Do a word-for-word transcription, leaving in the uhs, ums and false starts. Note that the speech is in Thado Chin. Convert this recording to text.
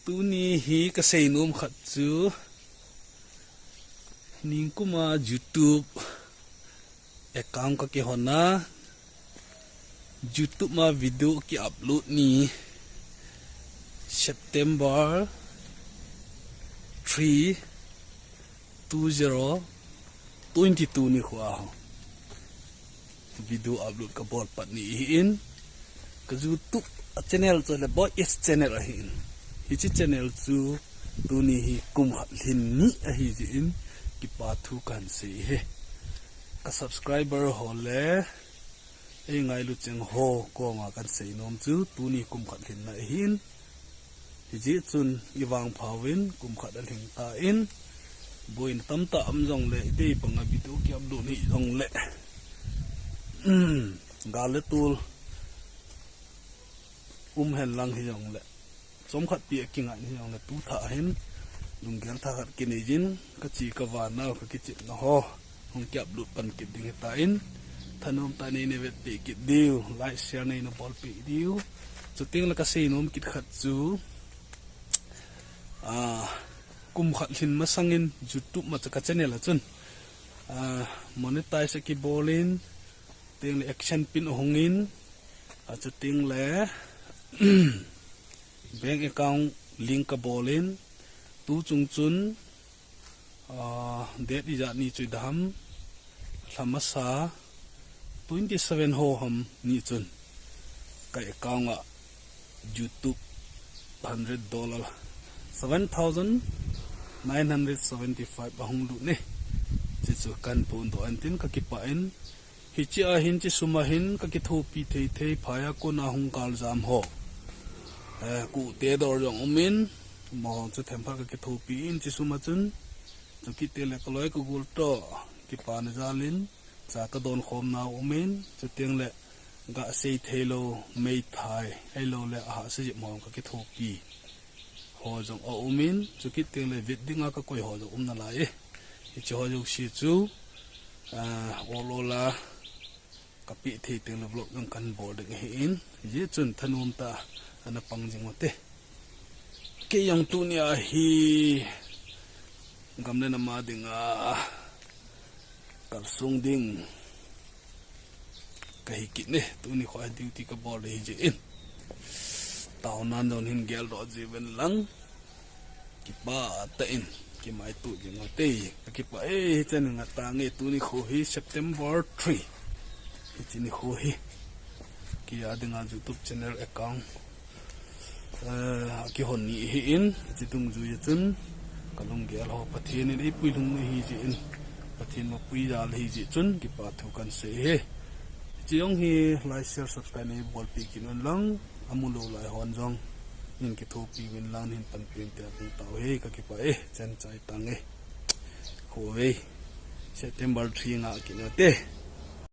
Tuni hi kasei nom khat chu, ningkuma YouTube account kakihon a, YouTube ma video ki upload ni, September three, two zero twenty two nikho a ho video upload kabol pat ni ahin, ka YouTube a channel chu le Boy S Channel ahin. Hiche channel chu tuni hi kum khat lhin ni ahi jeh in kipa thu kahin sei e. Ka subscriber ho le eingailu cheng ho koma kahin sei nom chu tuni kum khat lhinna ahin. Hijeh chun ivangpha uvin kum khat alhing tan, boina tamtah um jongle, idei banga video ki upload hih jongle, gal le tol um hen lang hijongle, chomkhat pi akingai hijongle, tu thah hin lunggel thah khat kinei jin, kachi kavah nau kakichepna ho hung ki upload pan kit ding ahitan, thanom tah in nei vetpeh kit diu, like, share neina bolpeh diu. Chuteng le kasei nom kit khat chu, ah, kum khat lhin masangin YouTube ma chu ka channel a chun, ah, monetize akibol in, teng le AdSense pin ahung in, ah, chuteng le bank account link kabol in, tu chung chun, ah, date ijat ni chu idam, lha masa twenty seven ho ham ni chun ka account a YouTube hundred dollar, seven thousand nine hundred seventy five ahung lut e. Hiche chu kahin phondoh in tin kakipah in, hiche a hin, hiche sum a hin kakithopi thei thei, phai a kona hung galjam ho, eh, kuhte dor jong um in, amaho chu themkhat kakithopi in, hiche sum a chun, chukit teng le kaloi kagol toh kipana jal in cha kadon khom nau um in, chuteng le gasei theilou meithai, ahilouleh ahahsa jep ho kakithopi ho jong aum in, chukit teng le vet dinga kakoi ho jong um nalai e. Hiche ho jouse chu, ah, ol ol a kapeh thei teng le vlog jong kahin bol ding ahin, hijeh chun thanom tah a ana pang jing uvin te. Kei jong tuni a hi gam le nam a dinga kalsong ding kahi kit e, tuni kho a duty kabol hijeh in. Taona jong hin geldoh jiuvin lang, kipah tah in kimaito jing uvin te. Kakipah e, hichan ngatah nge, tuni kho hi September three, hiche nikho hi kei a dinga YouTube channel account, eh, akihon ni ahin, hiche dungjui a chun kalunggel ho Pathen in eipui lhung ahijeh in, Pathen mapui jal ahijeh chun kipa thu kahin sei e. Hiche jong hi like, share, subscribe neibolpeh kit un lang, amu lou lai hon jong neikithopi uvin lang, neihin panpi uvin te, apung tauve, kakipah e, chan chai tange. Khovei, September three nga kit uvin te.